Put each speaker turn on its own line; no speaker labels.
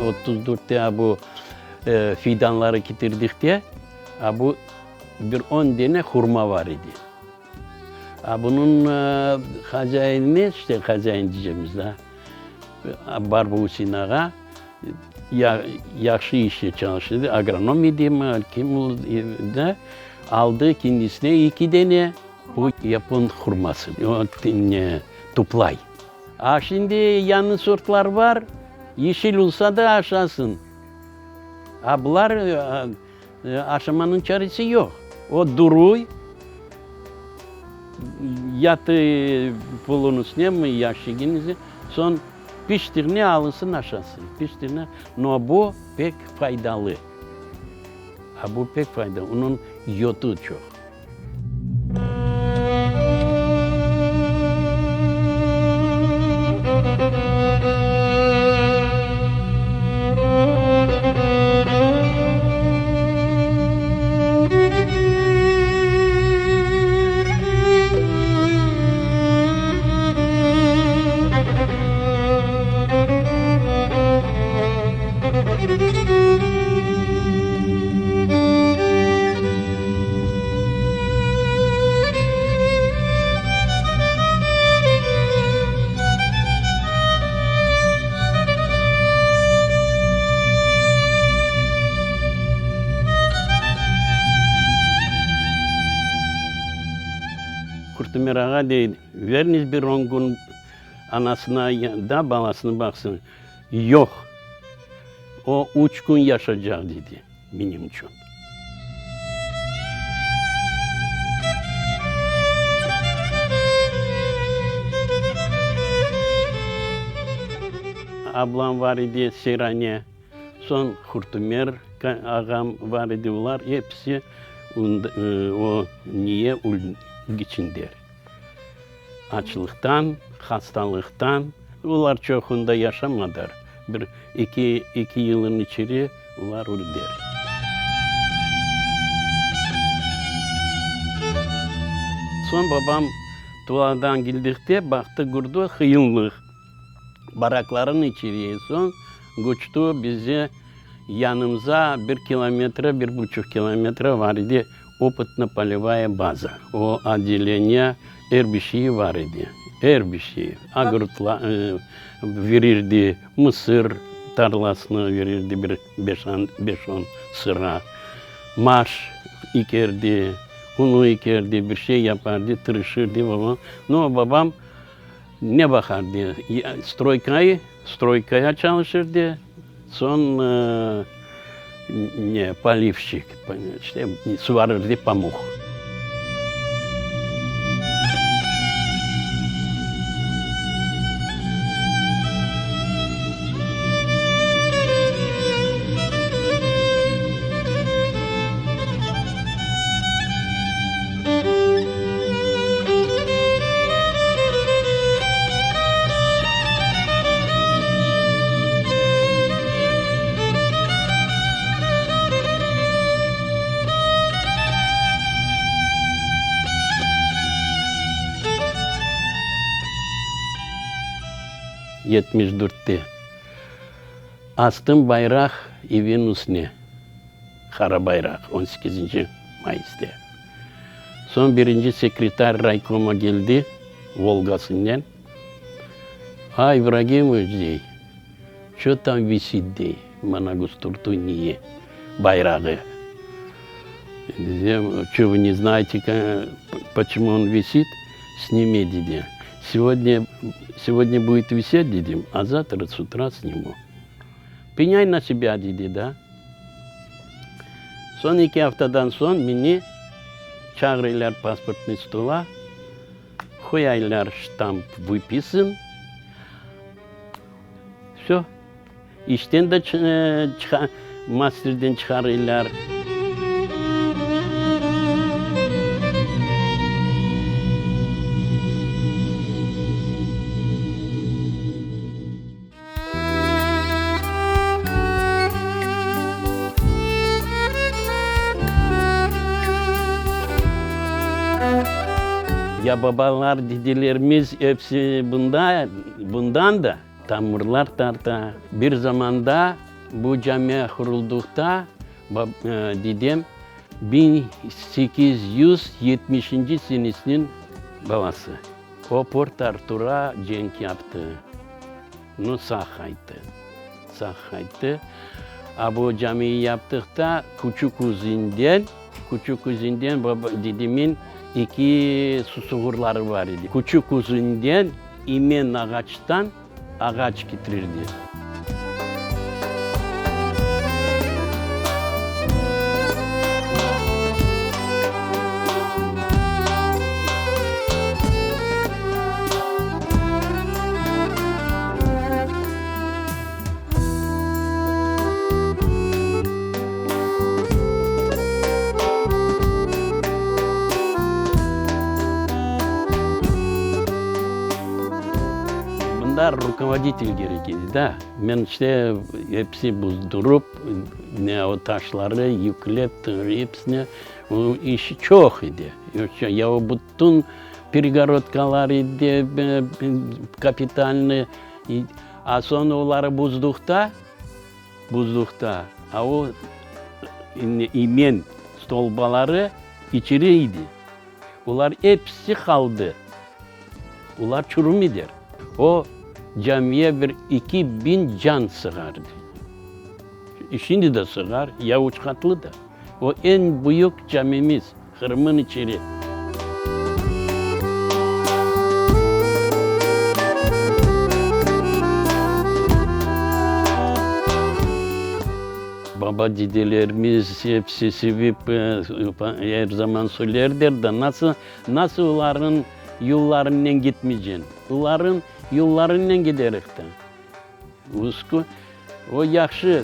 34-te bu fidanları ketirdikte, a bu bir on dene hurma var edi. A bunıñ hazainine, işte hazain diycemiz da, Barba Üsein ağa yahşı işte çalıştı, agronom idimi, kim da, aldı kendisine eki dene bu yapon hurması, tuplay. A şimdi yañı sortlar bar, yeşil olsa da aşasıñ. A bular aşamanıñ çaresi yoq. O duruy, yatı polunıñ üstüne mi, yaşiginiñ üstüne, soñ piştiğine alınsın aşasın, piştiğine. No bu pek faydalı. A bu pek faydalı, onıñ yodu çoq. Qurtümer ağa dey, Verniz bir on kün anasına da balasını baqsın. Yoq, o üç kün yaşacaq, dedi. Menim içün. Ablam var idi, Seyrane, soñ Hurtumer ağam var idi, olar episi o niye içindeler. Açlıqtan, hastalıqtan, olar çoqunda yaşamadılar, bir eki, eki yılın içeri olar öldiler. Soñ babam Tuladan keldikte baqtı, kördi, qıyınlıq, barakların içeri, soñ köçti bize yanımıza bir kilometre, bir buçuq kilometre var idi. Opıtno-polevaya baza. O otdeleniye er bir şeyi bar edi, er bir şeyi. Agurtla verirdi, mısır tarlasını verirdi bir beş on sıra, maş ekerdi, unu ekerdi, bir şey yapardı, tırışırdı babam. No, babam ne baqardı, stroykayı, stroykaya çalışırdı, Soñ ne, polivşçik, işte, suvarırdı pamuq. 74-te astım bayraq evin üstüne, qara bayraq, on sekizinci mayıste. Soñ birinci sekretar raykoma keldi Volgasınen. A, İbragimoviç, dey, ço tam visit, dey, mana gusturtu niye bayrağı. Ço vı ne znayete, poçemu on visit, snimi, dedi. Segodnâ, segodnâ budet viset, dedim, a zavtra s utra snimu. Penyay na sebâ, dedi da. Soñ eki aftadan soñ meni çağırıylar pasportnıy stola. Qoyaylar ştamp vıpisan, vsö, işten de çıqa, masterden çıqarıylar. Ya babalar, dedelerimiz episi bunda, bundan da tamırlar tarta. Bir zamanda. Bu cami quruldıqta dedem 1870-nci senesiniñ balası. O Port-Artura cenk yaptı. Nu, sağ qayttı. Sağ qayttı. A bu camiyi yaptıqta Küçük Üzinden, Küçük Üzinden baba, dedemin eki susuğurları bar edi. Küçük Üzinden imen ağaçtan ağaç ketirirdi. Mında rukovoditel kerek edi da. Men işte episi buzdurıp, ne o taşları yüklep, episine iş çoq edi. Ya o bütün peregorodkalar edi, kapitalnıy, a soñ oları buzduqta, buzduqta, a o imen stolbaları içeri edi. Olar episi qaldı. Olar çürümeyler. O camiye bir 2000 can sığardı. Şimdi de sığar, ya üç qatlı da. O eñ büyük camimiz Qırımın içeri. Baba-dedelerimiz episi sevip, er zaman söylerler da, nasıl, nasıl olarnıñ yollarınen gitmeyceñ? Olarnıñ yollarınen giderik da. O yahşı.